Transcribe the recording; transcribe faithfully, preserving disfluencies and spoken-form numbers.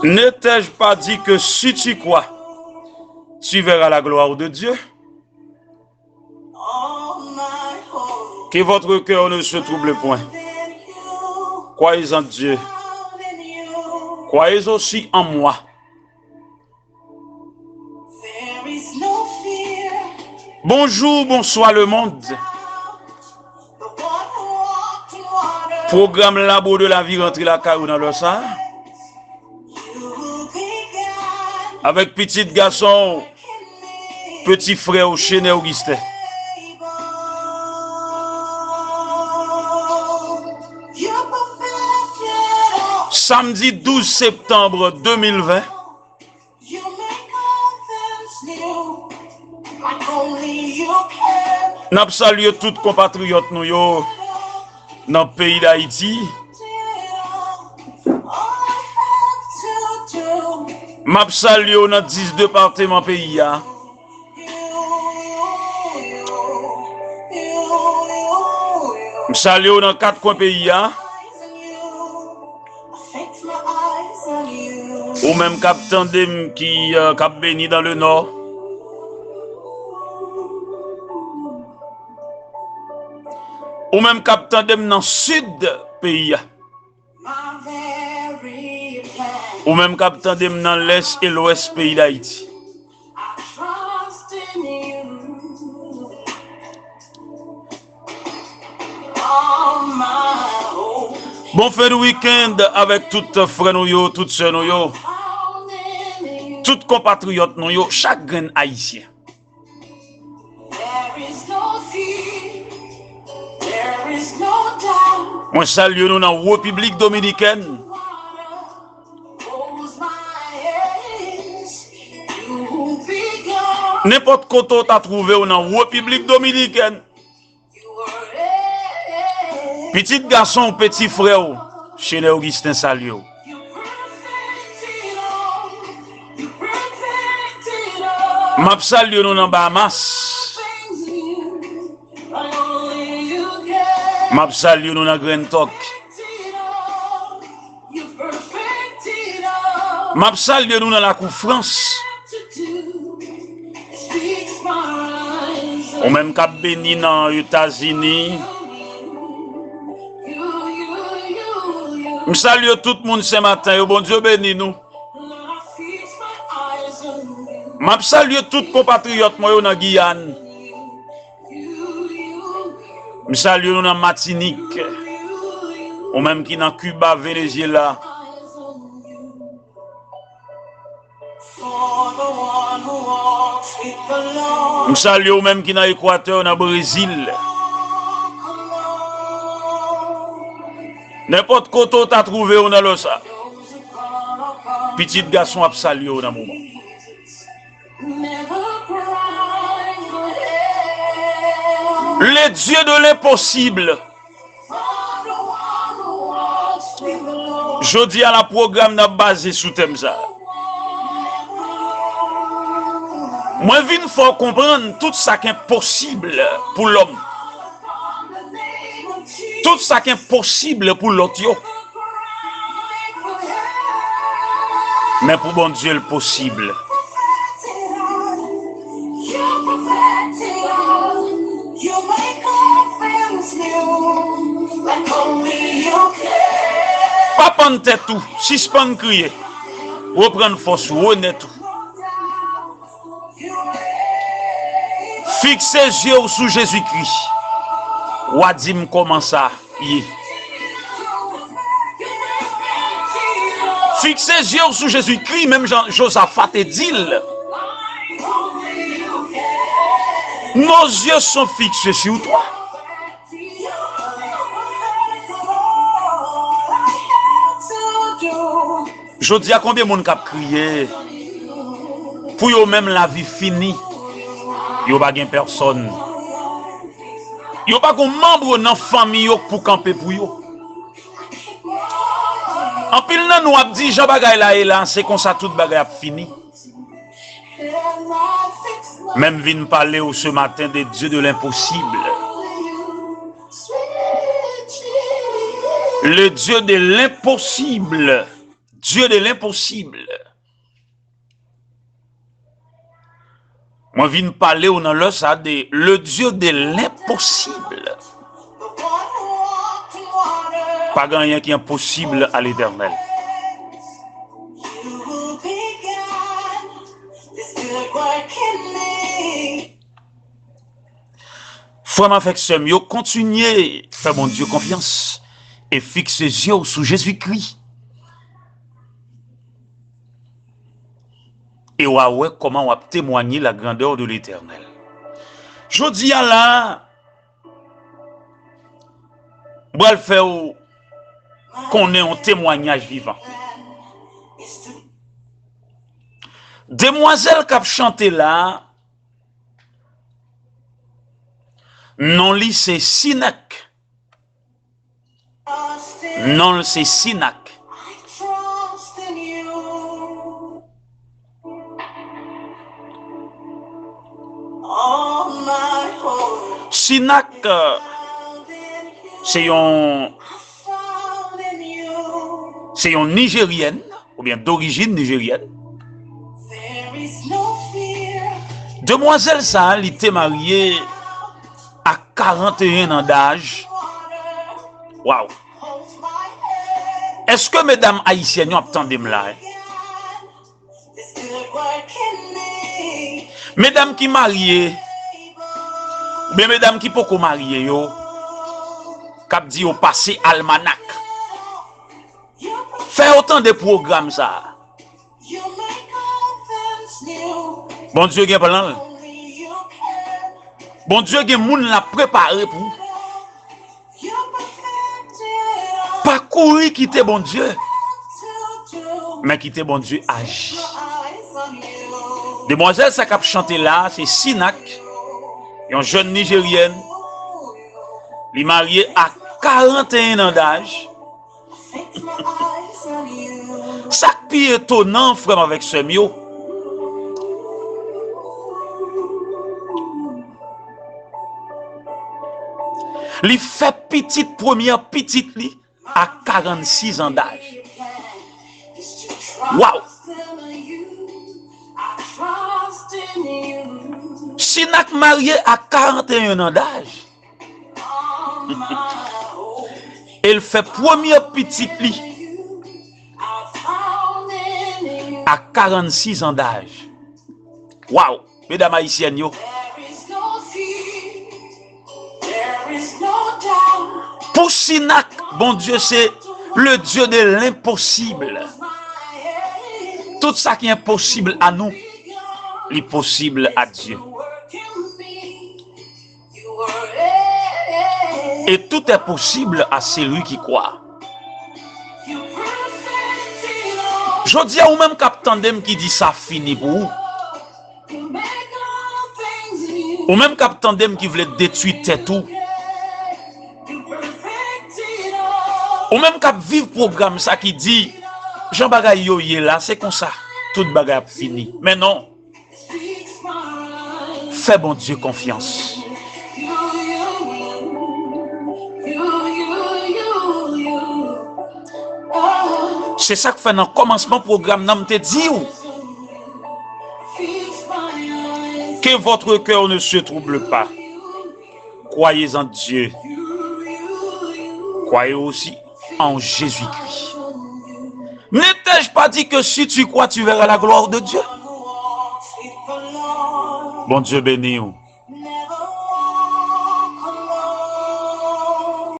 Ne t'ai-je pas dit que si tu crois, tu verras la gloire de Dieu? Que votre cœur ne se trouble point. Croyez en Dieu. Croyez aussi en moi. Bonjou, bonswa lemonn. Pwogram Labo de Lavi rantre lakay ou nan lè sa a. Avèk pitit gason w, peti frè w, Chenè Augustin. Samdi douz septanm de mil ven, n ap salye tout konpatriyòt nou yo nan peyi Dayiti. M ap salye w nan dis depatman peyi a. M salye w nan kat kwen peyi a. Ou menm k ap tande m, ki, euh, k ap beni dans le nord. Ou menm k ap tande m nan sid peyi a. Ou menm k ap tande m nan lès e lwès peyi Dayiti. Bon fen de wikenn avèk tout frè nou yo, tout sè nou yo, tout konpatriyòt nou yo, chak grenn Ayisyen. Mwen salye nou nan Repiblik Dominikèn. Nenpòt kote w ta twouve w nan Repiblik Dominikèn, pitit gason w, peti frè w, Chenè Augustin salye w. M ap salye nou nan Bahamas. M ap salye nou nan Grand Turk. M ap salye nou nan lakou Frans. Ou menm k ap beni nan Etazini. M salye tout moun Senmaten yo, Bondye beni nou. M ap salye tout konpatriyòt mwen yo nan Giyàn. M salye nou nan Matinik. Ou menm ki nan Kiba, Venezyela. M salye ou menm ki nan Ekwatè, nan Brezil. Nenpòt kote w ta twouve w nan lè sa, pitit gason ap salye w nan moman. Le Dieu de l'impossible. Jodi a la, pwogram n ap baze sou tèm sa. Mwen vin fè w konprann tout sa k enposib pou lòm. Tout sa k enposib pou lòt yo. Men pou Bondye, l posib. Pa pann tèt ou, sispann kriye. Reprann fòs ou, renèt ou. Fikse zye w sou Jezikri. W a di m kòman sa ye. Fikse zye w sou Jezikri, menm jan Jozafa te di l. Nos yeux sont fixés sur toi. Jodi a, konbyen moun k ap kriye pou yo menm lavi fini? Yo pa gen pèsòn. Yo pa gen manm nan fanmi yo pou kanpe pou yo. Anpil nan nou ap di, jan bagay la ye la, se konsa tout bagay ap fini. Men m vin pale w ce matin de Dieu de l'impossible. Le Dieu de l'impossible. Dieu de l'impossible. Mwen vin pale w nan lè sa de le Dieu de l'impossible. Pa gen anyen ki enposib a Letènèl. Frè m avèk sè m yo, kontinye fè Bondye konfyans e fikse zye w sou Jezikri. E w a wè kòman w ap temwanye la grandeur de l'Éternel. Jodi a la, m pral fè w konnen yon temwanyaj vivan. Demwazèl k ap chante la, non li se Sinak. Non l se Sinak. Sinak, euh, se yon, se yon Nijeryèn, oubyen dorijin nijeryèn. Demwazèl sa a, li te marye a karanteyen an daj. Waw! Èske medam ayisyèn yo ap tande m la, eh? Medam ki marye, oubyen medam ki poko marye yo, k ap di yo pase almanak. Fè yo tande pwogram sa a. Bondye gen plan l. Bondye gen moun l ap prepare pou ou. Pa kouri kite Bondye, men kite Bondye aji. Demwazèl sa k ap chante la a, se Sinak, yon jèn nijeryèn. Li marye a karanteyen an daj. Sa k pi etonan, frè m avèk sè m yo, li fè pitit, premyè pitit li, a karannsis an daj. Waw! Sinak marye a karanteyen an daj. E l fè premye pitit li a karannsis an daj. Waw, medam ayisyèn yo. Pou Sinak, Bondye se le Dieu de l'impossible. Tout sa ki enposib a nou, li posib a Dye. Et tout est possible à celui qui croit. Jodi a, ou menm k ap tande m ki di sa fini pou ou. Ou menm k ap tande m ki vle detwi tèt ou. Ou menm k ap viv pwogram sa ki di, jan bagay yo ye la, se konsa, tout bagay ap fini. Men non. Fè Bondye konfyans. Se sa k fè nan kòmansman pwogram nan, m te di w, que votre cœur ne se trouble pas. Croyez en Dieu. Croyez aussi en Jésus-Christ. Ne t'ai-je pas dit que si tu crois, tu verras la gloire de Dieu? Bondye beni w.